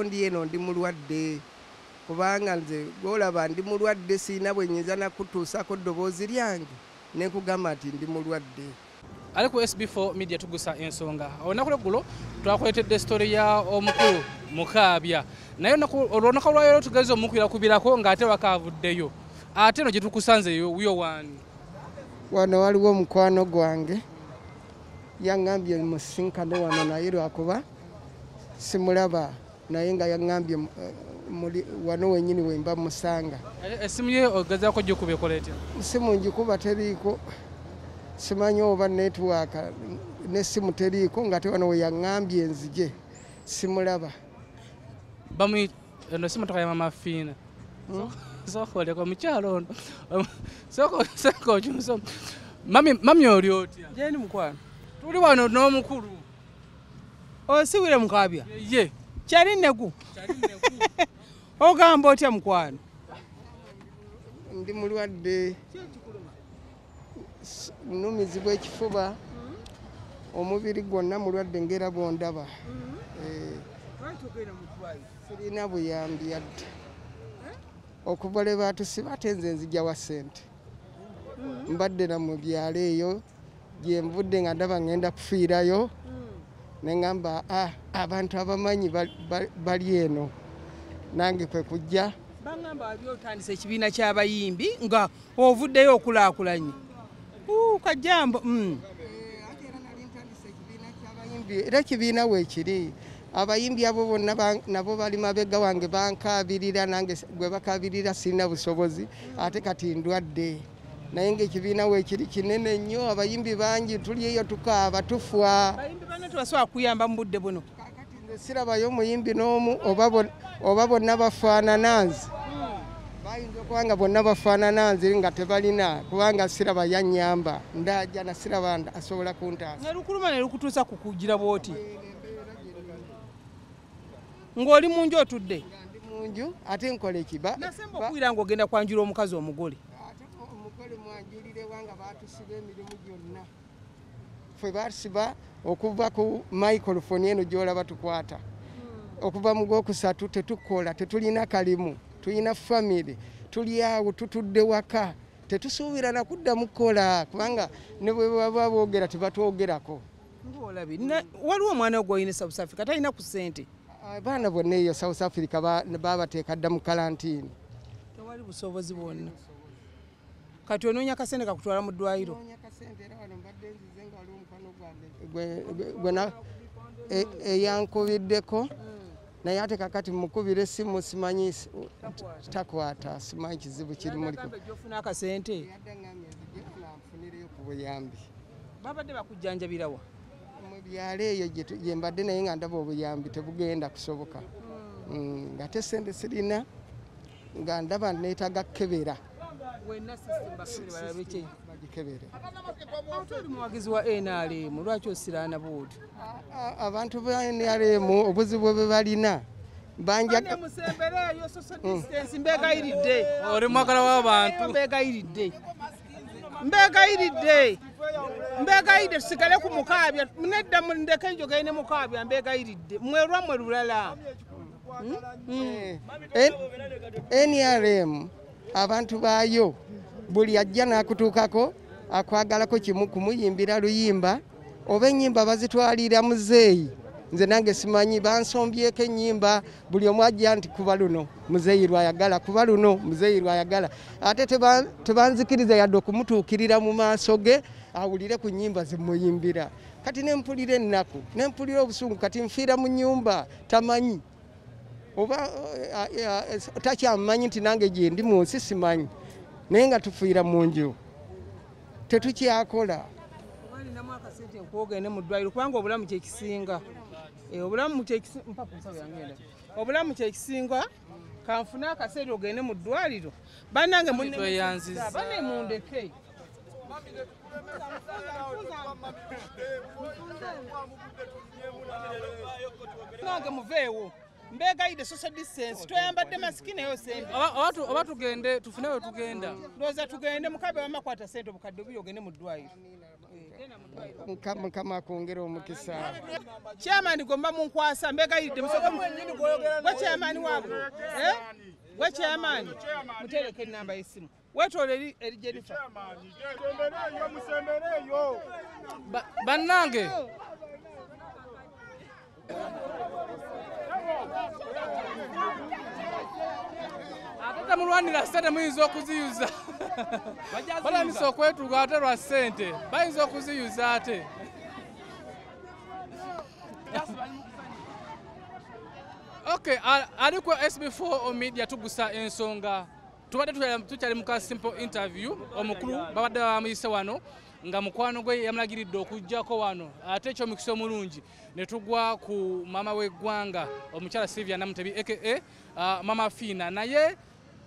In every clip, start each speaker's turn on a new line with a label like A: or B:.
A: Ndi eno ndi mulwadde, kubanga nze gw'olaba ndi mulwadde, sirina bwe nnyinza nakutuusaako ddoboozi lyange ne nkugamba nti ndi mulwadde.
B: Ali ku SB4 Media tugusa ensonga. Olunaku lweggulo twakuleetedde story ya omukulu Mukaabya, naye olunaku lwaleero tugeze omukubirako ng'ate wakaavuddeyo. Ate eno gye tukusanze wuyo waani?
A: Wano waliwo omukwano gwange yaŋŋambye musinkane wano, naye lwakuba simulaba, naye nga yaŋŋambye wano wennyini wemba musanga.
B: Essimu ye ogezaako gikuba ekola etya?
A: Essimu ngikuba teriiko, simanyi oba netiwaaka n'essimu teriiko, ng'ate wano we yaŋŋambye nzije simulaba.
B: Eno si motoka ya Mama Fiina. Sooka oleko omukyalo ono. Sooka okyuse. Mami oli otya?
C: Gyendi mukwano.
B: Tuli wano n'omukulu.
C: Osiwire Mukaabya?
B: Ye.
C: Kyali nneku. Ogamba otya mukwano?
A: Ndi mulwadde. Nnumizibwa ekifuba. Omubiri gwonna mulwadde ng'era bw'ondaba. Sirina buyambi yadde. Okuva lwe baatusiba ate nze nzija wa ssente. Mbadde na mu byalo eyo gye nvudde nga ndaba ngenda kufiirayo, ne ŋŋamba abantu abamanyi bali eno, nange kwe kujja.
C: Baŋŋamba wali otandise ekibiina ky'abayimbi nga ovuddeyo okulaakulanye. Kajjambo.
A: Ate era nali ntandise ekibiina ky'abayimbi, era ekibiina weekiri. Abayimbi abo bonna nabo bali mabega wange bankaabirira, nange gwe bakaabirira sirina busobozi, ate kati ndwadde. Naye ng'ekibiina weekiri kinene nnyo, abayimbi bangi, tuli eyo tukaaba tufa.
C: Abayimbi banno tebasobola kuyamba mu budde buno.
A: Kaakati nze sirabayo muyimbi n'omu, oba bonna bafaanana nze. Bayinza okuba nga bonna bafaanana nze nga tebalina, kubanga siraba yannyamba, ndajja na siraba asobola kuntaasa.
C: Ne lukuluma ne lukutuusa ku kugira bw'oti. Ng'oli mu nju otudde?
A: Nga ndi mu nju, ate nkola eki?
C: Nasemba okuwulira ng'ogenda kwanjula omukazi omugole.
A: Ate omugole mwanjulire wanga baatusiba emirimu gyonna. Ffe baatusiba okuva ku microphone eno gy'olaba tukwata. Okuva mu gwokusatu tetukola, tetulina kalimu, tulina family, tuli awo tutudde waka, tetusuubira na kuddamu kukola kubanga ne bwe baba boogera tebatwogerako.
C: Ng'olabye, waliwo omwana gw'olina e South Africa talina ku ssente.
A: Abaana bonna eyo South Africa babateeka dda mu kalantiini.
C: Tewali busobozi bwonna. Kati onoonya kasente kakutwala mu ddwaliro?
A: Nnoonya kasente, era wano mbadde nzize nga waliwo omukwano gwange eyankubiddeko, naye ate kakati mukubira essimu simanyi takwata, simanyi kizibu kiri muliko.
C: Yagambye gy'ofuna akasente?
A: Yadde aŋŋambye nzije nfunireyo ku buyambi.
C: Babadde bakujjanjabira wa?
A: Mu byalo eyo gye mbadde, naye nga ndaba obuyambi tebugenda kusoboka. Ng'ate ssente sirina, nga ndaba neetaaga kukebera.
C: Wenna system bakebere balabe ki?
A: Bagikebere.
C: Ate oli muwagizi wa NRM, lwaki osiraana bw'otyo?
A: Abantu ba NRM obuzibu bwe balina
C: Banne musembereeyo social distance, mbeegayiridde.
B: Oli mwagala w'abantu.
C: Mbeegayiridde. Mbeegayiridde. Mbeegayiridde tusigale ku Mukaabya. Nedda mundeke njogere ne Mukaabya, mbeegayiridde. Mmwe lwammwe lulala.
A: NRM abantu baayo buli ajja n'akutuukako akwagalako kimu, kumuyimbira luyimba oba ennyimba bazitwalira muzeeyi. Nze nange simanyi, bansombyeko ennyimba, buli omu ajja nti kuba luno muzeeyi lw'ayagala, kuba luno muzeeyi lw'ayagala. Ate tebanzikiriza yadde okumutuukirira mu maaso ge awulire ku nnyimba zimuyimbira. Kati ne mpulira ennaku, ne mpulira obusungu, kati nfiira mu nnyumba tamanyi oba takyamanyi nti nange gye ndi mu nsi simanyi, naye nga tufiira mu nju tetukyakola.
C: Oba ninamu akasente nkwogende mu ddwaliro, kubanga obulamu kye kisinga. Obulamu kye mpa ku nsawo yange endala. Obulamu kye kisinga, kanfune akasente ogende mu ddwaliro. Bannange munne
B: Tweyanzizza.
C: Banne mundeke. Nange muveewo. Mbeegayidde social distance, tweyambadde masiki naye osembe.
B: Oba tugende tufune we tugenda.
C: Ndowooza tugende, Mukaabya wamma kwata ssente obukadde bubiri ogende mu ddwaliro.
A: Mukama akwongere omukisa.
C: Chairman gomba munkwasa mbegayidde musoka gwe chairman waabwe gwe chairman mutereke enamba y'essimu wetoole eri Jennifer.
B: Bannange ate temulwanira ssente muyinza okuziyuza. Balamisa okwetuga ate lwa ssente bayinza okuziyuza ate. Okay, ali ku SB4 Media tugusa ensonga. Tubadde tukyali mu ka simple interview omukulu babadde bamuyise wano nga mukwano gwe yamulagiridde okujjako wano ate ekyomukisa omulungi ne tugwa ku maama w'eggwanga omukyala Sylvia Namutebi aka Mama Fina. Naye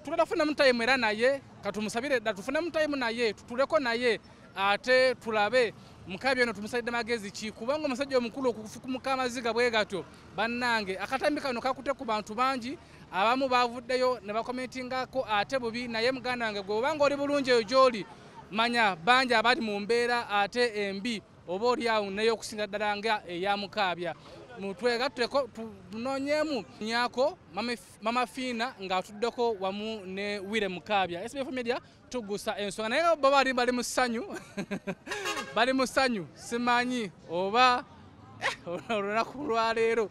B: tugenda kufunamu time era naye katumusabire dda tufunemu time naye tutuleko naye ate tulabe Mukaabya ono tumusalidde magezi ki kubanga omusajja omukulu okufukumuka amaziga bwe gatyo. Bannange akatambi kano kakute ku bantu bangi abamu bavuddeyo ne bakomentingako ate bubi. Naye muganda wange gwe obanga oli bulungi eyo gy'oli manya bangi abali mu mbeera ate embi oba oli awo naye okusinga ddala nga eya Mukaabya. Mutwegatteko tunoonyeemu nyako Mama Fina ng'atuddeko wamu ne Wire Mukaabya. SBF Media tugusa ensonga naye bo bali mu ssanyu bali mu ssanyu simanyi oba olunaku lwaleero.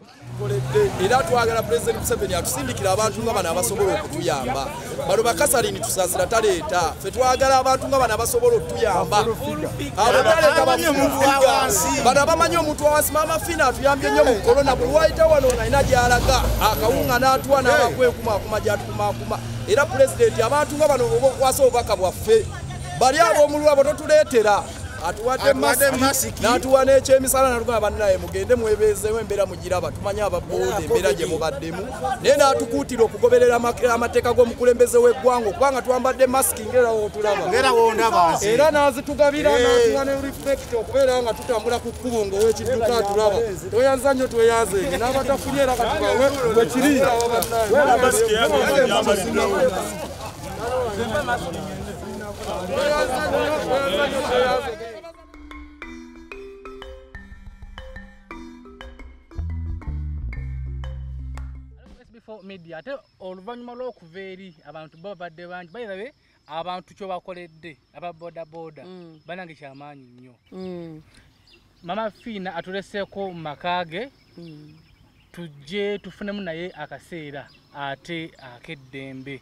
D: Era twagala President Museveni atusindikira abantu nga bano abasobola okutuyamba. Bano bakasalini tusaasira taleeta. Ffe twagala abantu nga bano abasobola okutuyamba. Abo taleeta bamufuga. Bano abamanyi omuntu wa wansi. Mama Fina atuyambye nnyo mu korona. Buli wayita wano alina gy'alaga akawunga n'atuwa n'abakwekumaakuma gy'atukumaakuma. Era Pulezidenti abantu nga bano oba okwasa obubaka bwaffe bali ab'omululu abo totuleetera. Atuwadde masiki n'atuwa n'ekyemisana n'atugamba bannaye mugende mwebeezeewo embeera mugiraba tumanye ababooda embeera gye mubaddemu. Naye n'atukuutira okugoberera amateeka g'omukulembeze w'eggwanga okubanga twambadde masiki ng'era w'otulaba era n'azitugabira n'atuwa ne reflect okubeera nga tutambula ku kkubo ng'ow'ekidduka atulaba. Tweyanza nnyo tweyanzeenge n'abatafunye era katubawe bwe kiri.
B: SB4 Media ate oluvannyuma lw'okuva eri abantu bo babadde bangi bayirabe abantu kye bakoledde aba boda boda banange kyamaanyi nnyo. Mama Fina atuleseeko mu maka ge tujje tufunemu naye akaseera ate ak'eddembe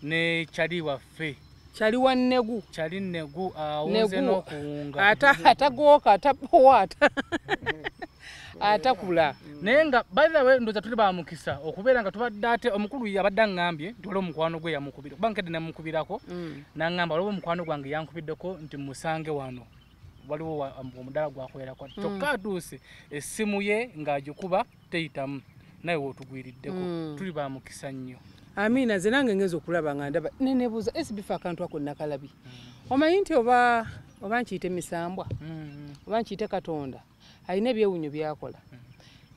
B: ne kyali waffe
C: Kyali wa Negu.
B: Kyali Negu awunze n'okuwunga.
C: Atagooka atapowa atakula.
B: Naye nga by the way ndowooza tuli ba mukisa okubeera nga tubadde ate omukulu yabadde aŋŋambye nti waliwo omukwano gwe yamukubira kuba nkedde namukubirako n'aŋŋamba waliwo omukwano gwange yankubiddeko nti musange wano waliwo omudaala gwakolerako kyokka atuuse essimu ye ng'agikuba teyitamu naye wootugwiriddeko tuli ba mukisa nnyo.
C: Amina nze nange ngeza okulaba nga ndaba nenebuuza SB4 akantu ako nakalabi. Omanyi nti oba nkiyite misambwa oba nkiyite Katonda alina ebyewuunyo by'akola.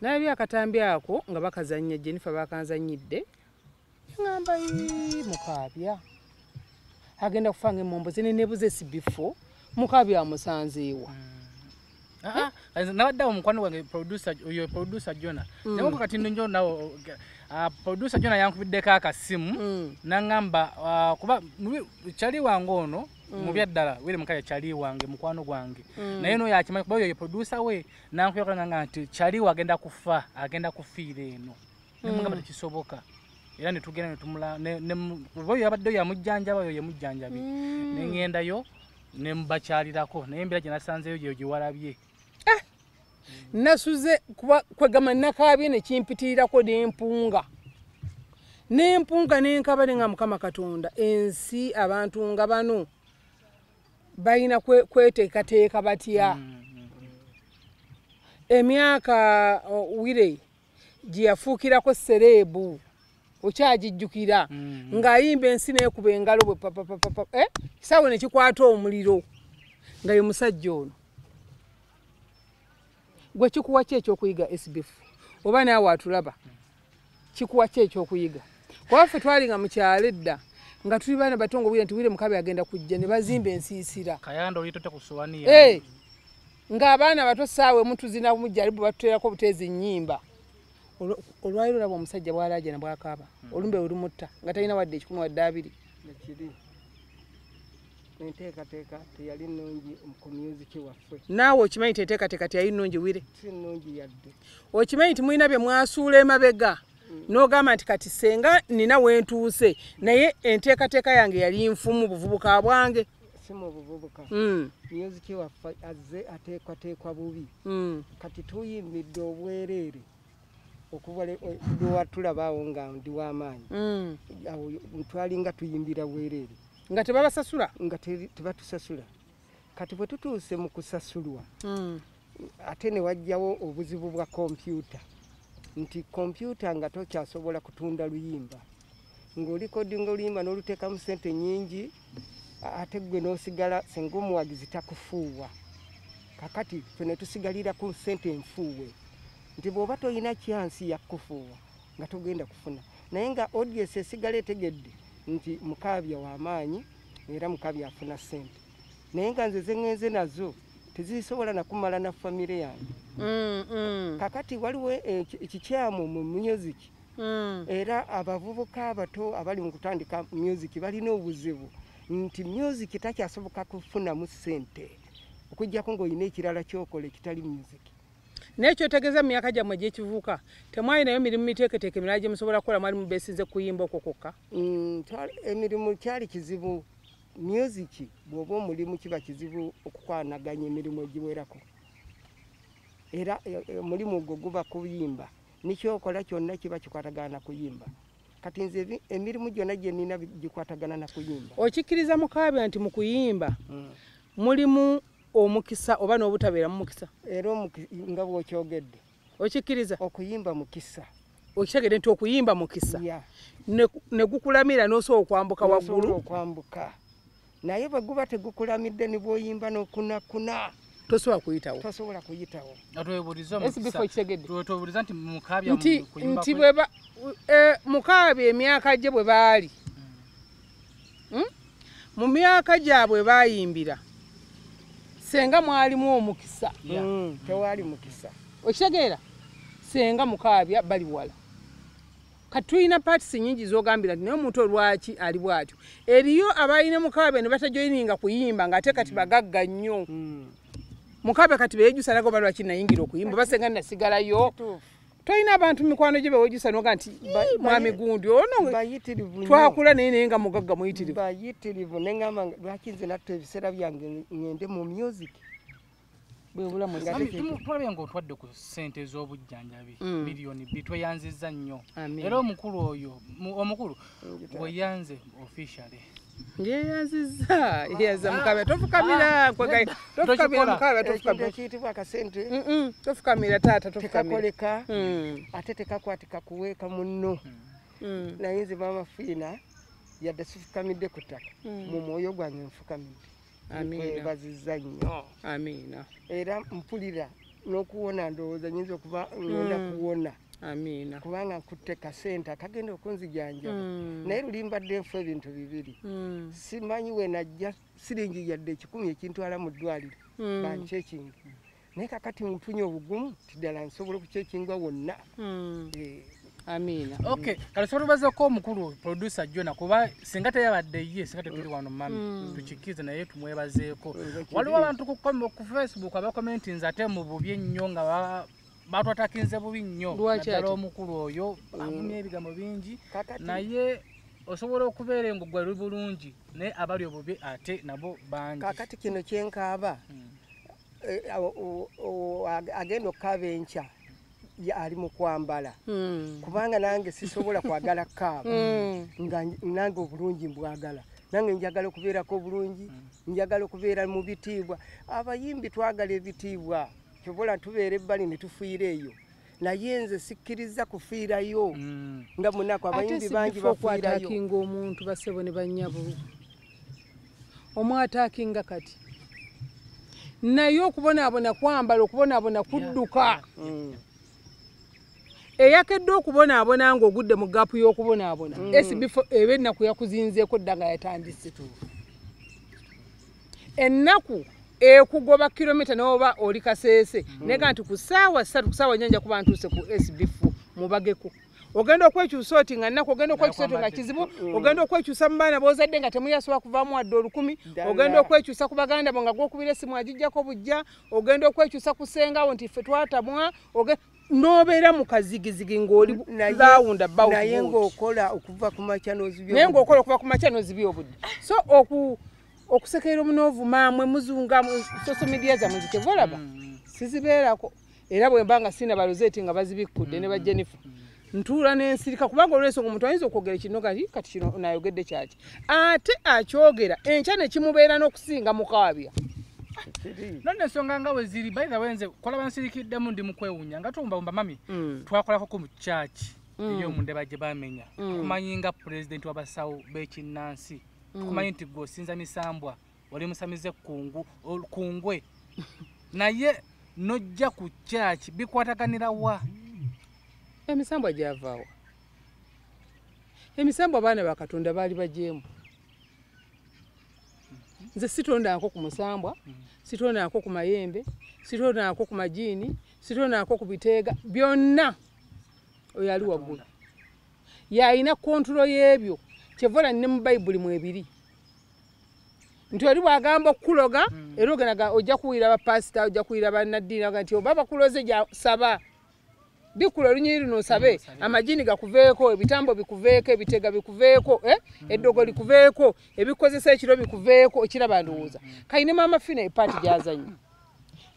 C: Nalabye akatambi ako nga bakazannya Jennifer bakanzannyidde ŋŋamba Mukaabya agenda kufa ng'emmombo ze neneebuuza SB4 Mukaabya amusanzeewa.
B: Nabadde awo mukwano gwange producer oyo producer Jona naye kati nno nawo producer Jona yankubiddeko akasimu n'aŋŋamba kuba kyali wange ono mu byaddala Wire Mukaabya kyali wange mukwano gwange naye no yakimanyi kuba oyo ye producer we n'ankubirako n'aŋŋamba nti kyali we agenda kufa agenda kufiira eno nemugamba tekisoboka era ne tugenda ne tumula kuba oyo yabaddeyo yamujjanjaba oyo ye mujjanjabi ne ŋŋendayo ne mubakyalirako naye embeera gye nasanzeeyo gyeyo gye walabye.
C: Nasuze kuba kwegama nakaabye ne kimpitirirako n'empunga n'enkaba ne nga Mukama Katonda ensi abantu nga bano balina kweteekateeka batya. Emyaka Wire gye yafuukirako sereebu okyagijjukira ng'ayimba ensi n'ekuba engalo bwe papapapa kisaawe ne kikwata omuliro nga ye musajja ono. Gwe kikuwa ki ekyokuyiga SB4 oba naawe atulaba kikuwa ki ekyokuyiga? Kuba ffe twalinga mu kyalo edda nga tuli baana bato ng'owulira nti Wire Mukaabya agenda kujja ne bazimba ensiisira.
B: Kayanda olitote ku ssowaani yange.
C: Ng'abaana bato ssaawa emu tuzina mujjalibu batuteerako buteezi nnyimba. Olwaliro olaba omusajja bw'alaajana bw'akaaba olumbe olumutta nga talina wadde 10 wadde 20.
A: Ekiri enteekateeka teyali nnungi ku music waffe.
C: Naawe okimanyi nti enteekateeka teyali nnungi wire?
A: Si nnungi yadde.
C: Okimanyi nti mulina bye mwasuula emabega n'ogamba nti kati senga nina we ntuuse naye enteekateeka yange yali nfumu buvubuka bwange.
A: Si mu buvubuka. Music waffe azze ateekwateekwa bubi. Kati tuyimbidde obwereere okuva lwatulabaawo nga ndi w'amaanyi. Awo twalinga tuyimbira bwereere.
C: Nga tebabasasula?
A: Nga tebatusasula. Kati bwe tutuuse mu kusasulwa ate ne wajjawo obuzibu bwa kompyuta nti kompyuta nga tokyasobola kutunda luyimba ng'olikodinga oluyimba n'oluteekamu ssente nnyingi ate ggwe n'osigala singa omuwagizi takufuuwa. Kakati ffe ne tusigalira ku ssente enfuuwe nti bw'oba toyina kyansi ya kufuuwa nga togenda kufuna, naye nga audience esigala etegedde nti Mukaabya w'amaanyi era Mukaabya afuna ssente, naye nga nze zengenze nazo tezisobola nakumala na famire yange. Kakati waliwo ekikyamu mu music era abavubuka abato abali mu kutandika music balina obuzibu nti music takyasoboka kufunamu ssente okuggyako ng'olina ekirala ky'okola ekitali music.
C: Naye kyotegeeza mu myaka gyammwe egy'ekivubuka temwalinayo mirimu miteeketeeke mirala gye musobola kukola, mwali mubeesinze kuyimba okwo kwokka?
A: Emirimu kyali kizibu. Music bw'oba omulimu kiba kizibu okukwanaganya emirimu egiwerako, era omulimu ogwo guba kuyimba nekyokola kyonna kiba kikwatagana na kuyimba. Kati nze emirimu gyonna gye nnina gikwatagana na kuyimba.
C: Okikkiriza Mukaabya nti mu kuyimba mulimu omukisa oba n'obutabeera mu mukisa?
A: Era nga bw'okyogedde.
C: Okikkiriza?
A: Okuyimba mukisa.
C: Okitegedde nti okuyimba mukisa ne gukulamira n'osobola okwambuka waggulu?
A: Okwambuka, naye bwe guba tegukulamidde ne bw'oyimba n'okunakuna
C: tosobola kuyitawo.
A: Tosobola kuyitawo.
B: Twebuuliza nti Mukaabya
C: nti Mukaabya emyaka gye bwe baali mu myaka gyabwe baayimbira senga mwalimu omukisa.
A: Tewali mukisa.
C: Okitegeera? Senga Mukaabya bali wala. Kati tulina paatisi nnyingi z'ogambira nti naye omuntu olwaki ali bw'atyo. Eriyo abalina Mukaabya ne batajoyininga kuyimba ng'ate kati bagagga nnyo. Mukaabya kati beejusa nago oba lwaki nayingira okuyimba oba senga nasigalayo. Tolina abantu mikwano gye bewejusa n'oga nti mwami gundi ono twakula naye naye nga mugagga muyitirivu.
A: Bayitirivu ne ngamba lwaki nze natta ebiseera byange ngende mu music.
B: Tulabye ng'otwadde ku ssente ez'obujjanjabi 2 miliyoni tweyanzizza nnyo. Era omukulu oyo omukulu weyanze officially.
C: Ngeyanzizza yeyanza Mukaabya tofukamira tofukamira Mukaabya tofukamira.
A: Ekiyitibwa akasente
C: tofukamira taata tofukamira.
A: Tekakoleka ate tekakwatika kuweeka munno. Naye nze maama Fiina yadde sifukamidde ku ttaka mu mwoyo gwange nfukamidde. Nkwebazizza nnyo.
C: Amiina.
A: Era mpulira n'okuwona ndowooza nnyinza okuba ngenda kuwona.
C: Amiina.
A: Kubanga nkutte kasente akagenda okunzijanjaba. Naye luli mbadde nfa ebintu bibiri. Simanyi we najja siringi yadde 100 ekintwala mu ddwaliro bankyekinga. Naye kakati nfunye obugumu nti ddala nsobola okukyekingwa wonna.
C: Amiina.
B: Okay, kale sobola obazeeko omukulu producer Jona kuba singa teyabadde ye singa tetuli wano mami tukikkirize naye tumwebazeeko. Waliwo abantu ku Facebook abakomentinze ate mu bubi ennyo nga batwatakinze bubi nnyo naddala omukulu oyo avumye ebigambo bingi, naye osobola okubeera ngo gwe bulungi naye abali obubi ate nabo bangi.
A: Kakati kino kyenkaaba agenda okukaaba enkya ali mu kwambala kubanga nange sisobola kwagala kukaaba nga nange obulungi mbwagala, nange njagala okubeerako obulungi, njagala okubeera mu bitiibwa. Abayimbi twagala ebitiibwa, kyobola tubeera ebbali ne tufiira eyo, naye nze sikkiriza kufiirayo nga munaku abayimbi bangi bafiirayo.
C: Okwatakinga omuntu basebo ne bannyabo omwatakinga kati naye okubonaabona kwambala, okubonaabona kudduka. Eyakedde okubonaabona ng'ogudde mu gaapu y'okubonaabona SB4 eba ennaku yakuzinzeeko dda nga yatandise. Ennaku Ekugoba kilomita n'oba oli Kasese nega nti ku ssaawa 3 ku ssaawa 4 kuba ntuuse ku SB4 mubageko. Ogenda okwekyusa oti nga nnaku, ogenda okwekyusa oti nga kizibu, ogenda okwekyusa mu baana b'ozadde nga temuli asobola kuvaamu wadde 1000, ogenda okwekyusa ku baganda bo nga gw'okubira essimu agiggyako bujja, ogenda okwekyusa ku ssengawo nti ffe twatamwa, n'obeera mu kazigizigi ng'oli round about
A: naye ng'okola okuva ku makya n'ozibya
C: naye ng'okola okuva ku makya n'ozibya obudde. So okusekerera omunoovuma mwe muzunga mu social media zammwe nze olaba sizibeerako, era bwe mba nga sina balozeti nga bazibikkudde ne ba Jennifer ntuula n'ensirika, kubanga olw'ensonga omuntu ayinza okwogera kino kati kino nayogedde kyaki, ate akyogera enkya ne kimubeera n'okusinga Mukaabya.
B: Nonno ensonga nga we ziri, by the way nze kolaba nsirikiddemu ndi mu kwewuunya nga tuwumbawumba mami, twakolako ku mu church ey'omundeba gye bamenya. Tukumanyi nga pulezidenti w'abasawo b'ekinnansi, tukumanyi nti gwe osinza misambwa, wali musamize kungwe, naye n'ojja ku church bikwataganira wa?
C: Emisambwa gyavaawa. Emisambwa abaana ba Katonda baali bajeemu. Nze sitondanko ku musambwa, sitondanko ku mayembe, sitondanko ku majiini, sitondanko ku biteega, byonna oyo ali waggulu. Yalina control y'ebyo, kyevola ne mu Bayibuli mwebiri. Nti oli bw'agamba okukuloga, era ogenaga ojja kuwulira bapasita, ojja kuwulira bannaddiini, nti oba bakuloze gya saba. Bikula olunyiriri luno osabe, amajini gakuveeko, ebitambo bikuveeko, ebitega bikuveeko, eddogo likuveeko, ebikozesa ekiro bikuveeko, okiraba ndowooza. Kali ne Maama Fina epaati gy'azannya.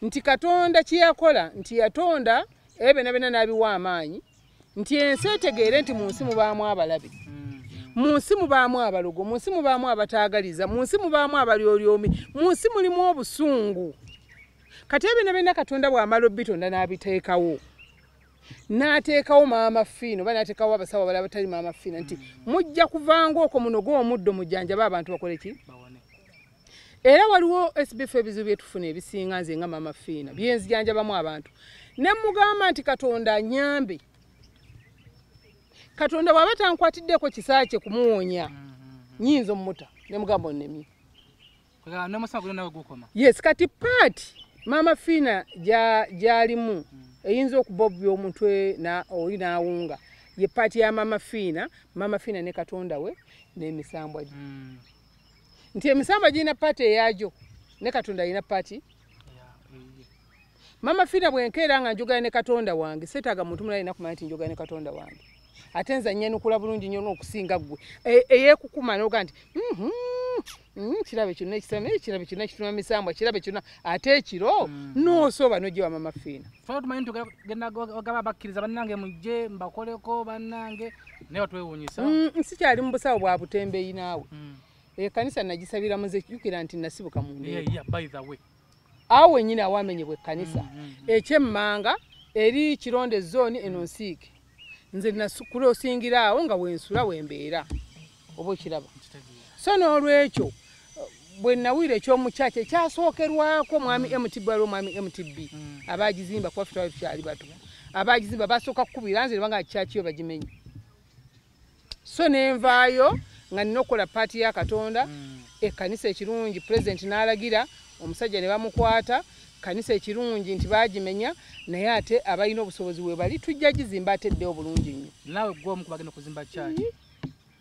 C: Nti Katonda kye yakola, nti yatonda ebyo byonna byonna n'abiwa amaanyi, nti ensi etegeere nti mu nsi mubaamu abalabe, mu nsi mubaamu abalogo, mu nsi mubaamu abataagaliza, mu nsi mubaamu abalyolyomi, mu nsi mulimu obusungu. Kati ebyo byonna byonna Katonda bw'amala obitonda n'abiteekawo. N'ateekawo Maama Fina oba n'ateekawo abasawo abalala abatali Maama Fina nti mujja kuvanga okwo munoge omuddo mujjanjabe abantu bakole ki? Era waliwo SBF ebizibu bye tufuna ebisinga nze nga Maama Fina bye nzijanjabamu abantu. Ne mugamba nti Katonda annyambe. Katonda bw'aba tankwatiddeko kisa kye kumuwonya, nnyinza ommuta ne mugamba onnemye. Yes, kati paati Maama Fina gy'alimu eyinza okuba omutwe oli n'awunga ye paati ya Maama Fina, Maama Fina ne Katonda we n'emisambwa gye. Nti emisambwa girina paati eyagyo ne Katonda alina paati. Maama Fina bwe nkeera nga njogera ne Katonda wange, seetaaga muntu mulala alina kumanya nti njogera ne Katonda wange. Ate nze nnyanukula bulungi nnyo n'okusinga ggwe. Eyeekukuma n'oga nti kirabe kyonna ekisame, kirabe kyonna kituma misambwa, kirabe kyonna, ate ekiro n'osooba n'ojja wa Maama Fina.
B: Ffe tumanyi nti ogenda ogaba bakkiriza bannange mujje mbakoleko bannange, naye watwewuunyisa.
C: Sikyali mu busawo bwa butembeeyi naawe. Ekkanisa nagisabira muze, jjukira nti nasibuka mu Ndeeba.
B: By the way.
C: Awo wennyini awamenyebwa ekkanisa. Ekyemmanga eri Kironde zone eno nsiike. Nze nakulosingira awo nga wensula wembeera oba okiraba. So n'olwekyo bwe nawulira eky'omukyaki ekyasookerwako mwami MTB, waliwo mwami MTB abaagizimba kuba ffe twali tukyali bato, abaagizimba basooka kukubira nze nebanga kyaki yo bagimenye. So ne nvaayo nga nina okukola paati ya Katonda, ekkanisa ekirungi pulezidenti n'alagira omusajja ne bamukwata, kanisa ekirungi nti baagimenya, naye ate abalina obusobozi we bali tujja gizimba ate eddewo bulungi nnyo.
B: Naawe ggwe omu ku bagenda okuzimba kyaki?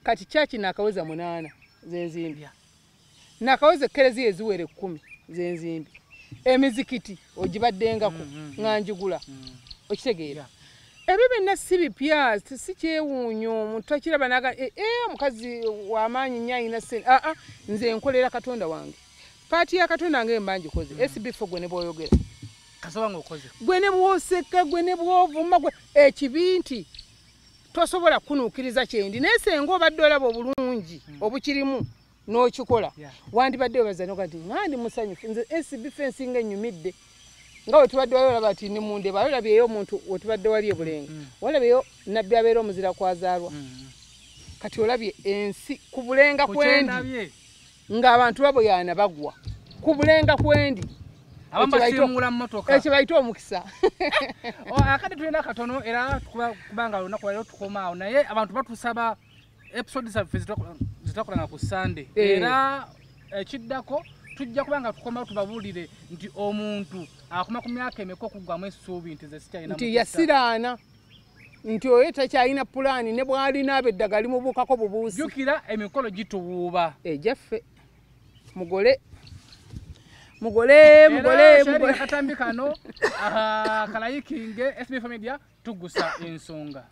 C: Kati kyaki naakaweza 8 z'enzimbi. Naakaweza ekkereziya eziwera 10 z'enzimbi. Emizikiti ogibaddengako nga njigula. Okitegeera? Ebyo byonna si bipya, si kyewuunyo, omuntu takiraba n'aga, omukazi w'amaanyi nnyo alina ssente. Aa, nze nkolera Katonda wange. Paati ya Katonda nge mba ngikoze, SB4 gwe ne bw'oyogera.
B: Kasoba ng'okoze.
C: Gwe ne bw'oseka, gwe ne bw'ovuma, gwe ekibi nti tosobola kunuukiriza kyendi, naye senga obadde olaba obulungi obukirimu n'okikola, wandibadde weebaza n'oga nti nga ndi musanyufu, nze SB4 ensinga ennyumidde. Nga we tubadde wali olaba nti ndi mu Ndeeba, olabyeyo omuntu we tubadde wali e Bulenga, walabyeyo nabbi abeera omuzira kwazaalwa. Kati olabye ensi ku Bulenga kwendi ng'abantu baboyaana bagwa ku Bulenga kwendi. Ekyo bayita omukisa.
B: Akadde tulina katono era kubanga olunaku lwaleero tukoma awo, naye abantu batusaba episode zaffe zitakolanga ku Sunday. Era ekiddako Tujja kuba nga tukomawo tubabuulire nti omuntu akoma ku myaka emeka okuggwamu essuubi nti ze sikyalina
C: nti
B: mukisa.
C: Yasiraana nti oyo takyalina pulaani, ne bw'alina abo eddagala limubuukako bubuusi.
B: Jjukira emikolo gituwuuba.
C: Ejaffe mugole mugole mugole.
B: Era sharing
C: Mugole.
B: Akatambi kano kalayikinge. SB Media, tugusa ensonga.